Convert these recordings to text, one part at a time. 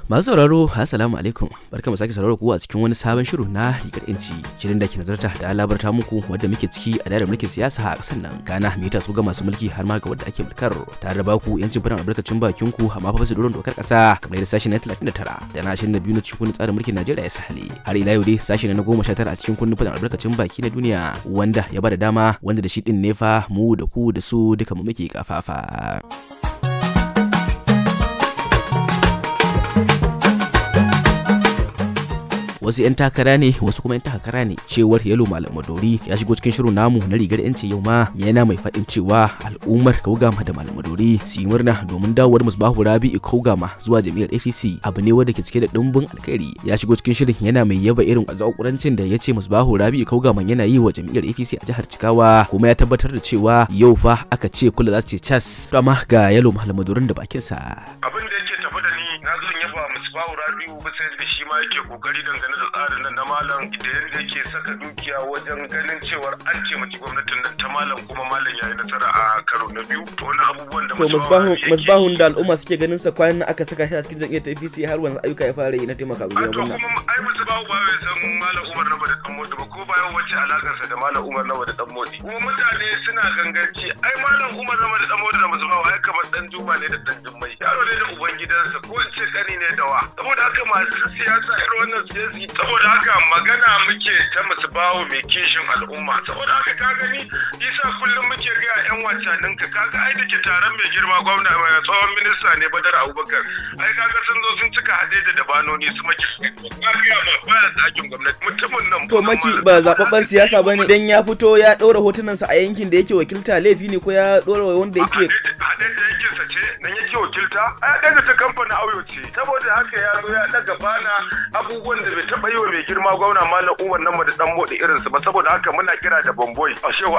Masu sauraro, Assalamu alaikum. Barka mu sake sauraro ku a cikin wani sabon shirin na Rigar Yanci. Shirin da ke nazarta da labarta muku wanda muke ciki a daren mulkin siyasa a ƙasar nan. Kana me ta su ga masu mulki har ma ga wanda ake mulkar. Tare da baku yancin faɗin albarkacin bakin ku amma fa su doron dokar ƙasa kamar yadda sashi na 39 da na 22 na cikin kundin tsarin mulkin Najeriya ya sahale. Har ila yau dai sashi na 19 a cikin kundin faɗin albarkacin baki na duniya wanda ya bada dama wanda da shi din ne fa mu da ku da su duka mu muke kafafa. Wasu 'yan takara ne, wasu kuma 'yan takara ne. Cewar Yalo Malam Madori ya shigo cikin shirin namu na Rigar Yanci yau ma yana mai faɗin cewa al'ummar Kaugama da Malam Madori su yi murna domin dawowar Musbahu Rabi'u Kaugama zuwa jam'iyyar APC abu ne wanda ke cike da ɗimbin alkhairi. Ya shigo cikin shirin yana mai yaba irin zakurancin da ya ce Musbahu Rabi'u Kaugama yana yi wa jam'iyyar APC a jihar Jigawa, kuma ya tabbatar da cewa yau fa aka ce kula za su ce cas. To amma ga Yalo Malam Madorin da bakinsa. Abin da yake tafi da ni, na zo in yaba Musbahu Rabi'u bisa yadda shi ma yake kokari dangane da tsarin nan na malam, da yadda yake saka dukiya wajen ganin cewar an taimaki gwamnatin nan ta malam, kuma malam yayi nasara a karo na biyu. To wani abubuwan da to Musbahun da al'umma suke ganin sa kwanan nan aka saka shi a cikin jam'iyyar APC, har wani ayyuka ya fara yi na taimaka wa to gwamna. Kuma ai Musbahu ba bai san Malam Umar na da Dan Modi ba, ko bayan wacce alakarsa da Malam Umar na da Dan Modi. Kuma mutane suna ganganci, ai Malam Umar na da Dan Modi da Musbahu ai kamar dan Juma ne da dan Jummai, yaro ne da uban gidansa, ko in ce kani ne da wa. Saboda haka masu siyasa irin wannan siyasi, saboda haka magana muke ta Musbahu mai kishin al'umma. Saboda haka ka gani, isa kullum muke ga yan wacannin ka, kaga ai dake taron mai girma gwamna mai tsohon minista ne Badar Abubakar, ai kaga sun zo sun cika hade da dabanoni su maki ka ga ma baya tsakin gwamnati mutumin nan. To Maki ba zababben siyasa bane, dan ya fito ya ɗora hotunansa a yankin da yake wakilta laifi ne, ko ya ɗora wanda yake Haɗe da yankinsa ce nan yake wakilta, ai haɗe da ta kamfanin auyo ce. Saboda haka ya zo ya ɗaga bana abubuwan da bai taɓa yi wa mai girma gwamna Malam Umar nan da Dan Modi irinsu ba. Saboda haka muna kira da Bamboy a Shehu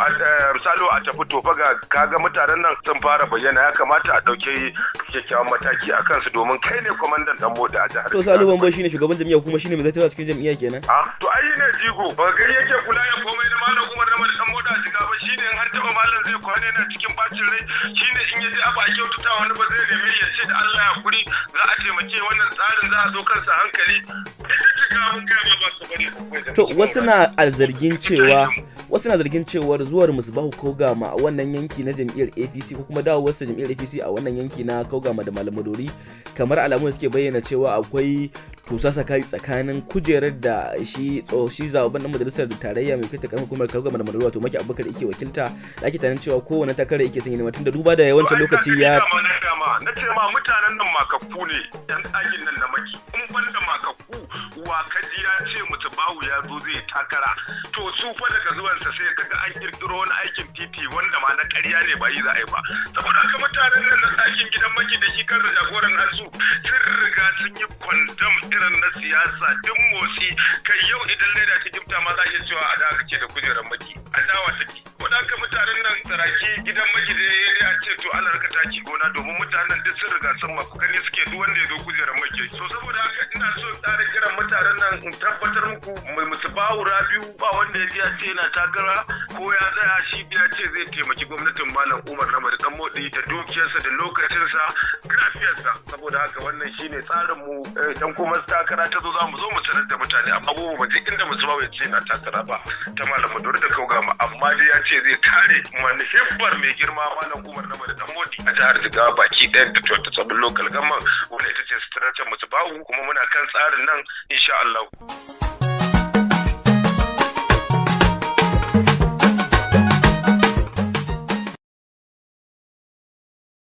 Salo a tafi tofa ga kaga mutanen nan sun fara bayyana, ya kamata a ɗauki kyakkyawan mataki a kansu domin kai ne kwamandan Dan Modi a jihar To Salo Bamboy shine shugaban jam'iyya kuma shine mai zartarwa cikin jam'iyya kenan. A to ai ne jigo ba ga yake kula ya komai da Malam Umar nan da Dan Modi a jiga ba, shine in an taɓa malam zai kwana yana cikin bacin rai, shine in ya je abu a kyautata wani ba zai nemi ya ce da Allah ya kuri za a taimake wannan tsarin, za a zo kansa hankali. To wasu na zargin cewar zuwar Musbahu Kaugama a wannan yanki na jam'iyyar APC, ko kuma dawowarsa jam'iyyar APC a wannan yanki na Kaugama da Malam Madori, kamar alamun suke bayyana cewa akwai tusa kai tsakanin kujerar da shi shi zababben dan majalisar tarayya mai kai ta karamar hukumar Kaugama da Madori, wato Maki Abubakar, yake wakilta, da ake tunanin cewa kowane takara yake son yi nema, tunda duba da yawancin lokaci ya Na ce ma mutanen nan makakku ne, yan ɗakin nan da Maki, in ban da makakku wa kaji ya ce Mutubawu ya zo zai takara? To su fa daga zuwansa sai kaga an kirkiro wani aikin titi wanda ma na ƙarya ne, ba yi za a yi ba. Saboda haka mutanen nan na ɗakin gidan Maki da shi kansa jagoran nasu sun riga sun yi kwandam irin na siyasa duk motsi. Kai, yau idan leda ta gifta ma za a iya cewa a da kake da kujerar Maki adawa take. Saboda haka mutanen nan saraki gidan Maki da ya ce to ana raka taki gona, domin mutanen duk sun riga sun maku gani suke duk wanda ya zo kujerar Maki. So saboda haka ina so in tsara kiran mutanen nan in tabbatar muku mai Musubawu Rabiu ba wanda ya ji ya ce yana takara ko ya tsaya, shi ya ce zai taimaki gwamnatin Malam Umar na Dan Modi da dukiyarsa da lokacinsa, lafiyarsa. Saboda haka wannan shine tsarin mu. Dan kuma takara ta zo, za mu zo mu sanar da mutane, amma mu ba je inda Musubawu ya ce yana takara ba ta Malam Maduri da Kaugama, amma dai ya ce zai kare manhibbar mai girma Malam Umar na Dan Modi a jihar Jigawa baki ɗayan da 27 local government, wanda ita ce structure Musubawu, kuma muna kan tsarin nan insha Allah.